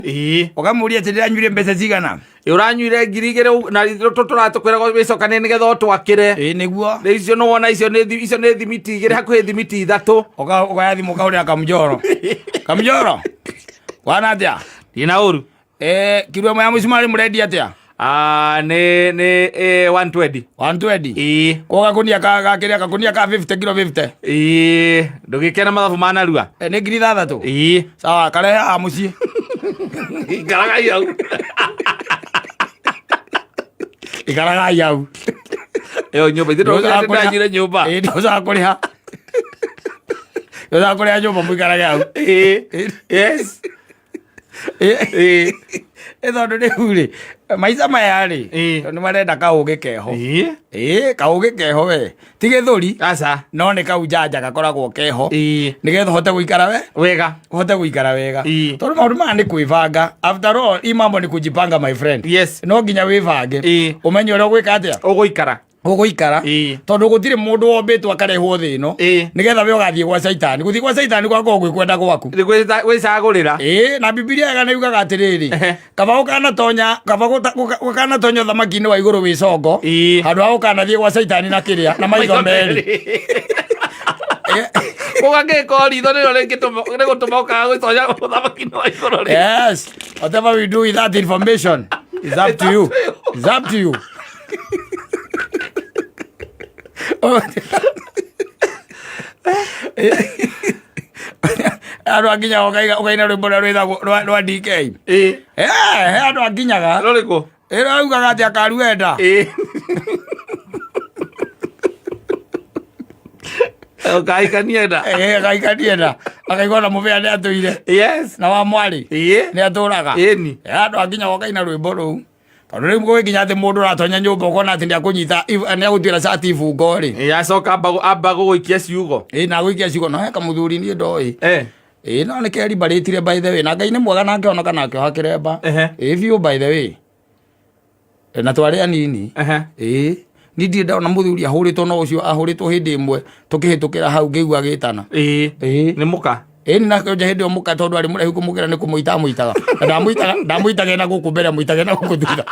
Ĩĩ. Ũkamũria atĩ ndĩranyuire mbeca cigana. Ĩ, ũranyuire 2000 na tũratũkwĩra wĩcokanie nĩgetha ũtwakĩre. Ĩĩ nĩguo. Rĩu icio nĩwona icio nĩ icio nĩ thimiti igĩrĩ, hakuhĩ thimiti ithatũ. Ũkoya thimũ ũkahũrĩra Kamjoro. Kamjoro, wana atĩa? Ndina ũru. Eh, kiro ĩmwe ya mũcumarĩ mũrendia atĩa? Ah, nĩ 120. 120. Ĩĩ. Ko gakunia ka kĩrĩa gakunia ka 50 kilo 50. Ĩĩ, ndũgĩkena mathabu ma narua. Eh, nĩ 6000. Ĩĩ. Sawa, karehe haha mũciĩ. Ikaragai hau. Ikaragai hau. Ĩyo nyũmba ithuĩ Ndũcaga kũrĩha. ndanyire nyũmba. Ĩĩ, ndũcaga kũrĩha. Ndũcaga kũrĩha nyũmba mũikarage hau. Ĩĩ. Yes. Ĩĩ. Ĩ tondũ rĩu rĩ, maica maya rĩ, Ĩĩ. tondũ nĩ marenda kaũgĩ keho. Ĩĩ. Ĩĩ, kaũgĩ keho we. Ti gĩthũri, Aca. no nĩ kau njanja gakoragwo keho. Ĩĩ. Nĩgetha ũhote gũikara we Wega. Ũhote gũikara wega. Ĩĩ. Tondũ maũndũ maya nĩ kwĩbanga. After all, hii mambo ni kujipanga, my friend. Yes. No nginya wĩbange. Ĩĩ. Ũmenye ũrĩa ũgwĩka atĩa. Ũgũikara. Ũgũikara. Ĩĩ. Tondũ gũtirĩ mũndũ wombĩtwo akarehwo thĩ ĩno Ĩĩ. nĩgetha we ũgathiĩ gwa caitani. Gũthiĩ gwa caitani gwakorwo gwĩ kwenda gwaku. Nĩ gwĩcagũrĩra. Ĩĩ, na Bibilia ĩga nĩ yugaga atĩrĩrĩ, kaba ũkanatonya, kaba ũkanatonya ũthamaki-inĩ wa igũrũ wĩ congo handũ ha ũkanathiĩ gwa caitani na kĩrĩa na maitho merĩ. Ũgakĩko ritho nĩrĩo rĩgũtũma ũkaga gwĩtonya ũthamaki-inĩ wa igũrũ rĩ. Yes, whatever we do with that information is up to you. Is up to you. Andå anginyaga ũkaina rwĩmbo rũrĩa rwĩtagwo rwa DK. Ĩĩ. Eh, he andå anginyaga. Rũrĩkũ? Ĩraugaga atĩ akaruenda. Ĩĩ. Ũkahikania nda. Eh, akaikania nda. Akaigua na mũbĩa nĩ atũire. Yes. Na wa mwarĩ Ĩĩ. nĩ atũraga. Ĩni. Eh, andũ anginyaga ũkaina rwĩmbo rũu. Tondũ rĩu gũgĩkinya atĩ mũndũ ũratonya nyũmba ũkona atĩ nĩakũnyita nĩagũtuĩra cati ibungo rĩ. Ĩĩ, acoka amba gũgũikia ciugo. Ĩĩ, na gũikia ciugo no heka mũthuri niĩ ndoĩ. Eh. Ĩĩ, no nĩ kerimbarĩtire by the way, na Ngai nĩ mwega na ngĩhonoka na akĩoha kĩremba. Ĩĩ biũ, by the way. Ĩ, na twarĩ anini. Ĩĩ, niĩ ndirĩ ndona mũthuri ahũrĩtwo no ũcio ahũrĩtwo hĩndĩ ĩmwe tũkĩhĩtũkĩra hau ngĩigua agĩtana. Ĩĩ. Ĩĩ. Nĩ mũka. Ĩĩ, nĩ nake hĩndĩ ĩyo mũka tondũ arĩ mũraihu kũmũkĩra nĩ kũmũita amũitaga. Na ndamũitaga ena gũkũ mbere, amũitaga na gũkũ thutha.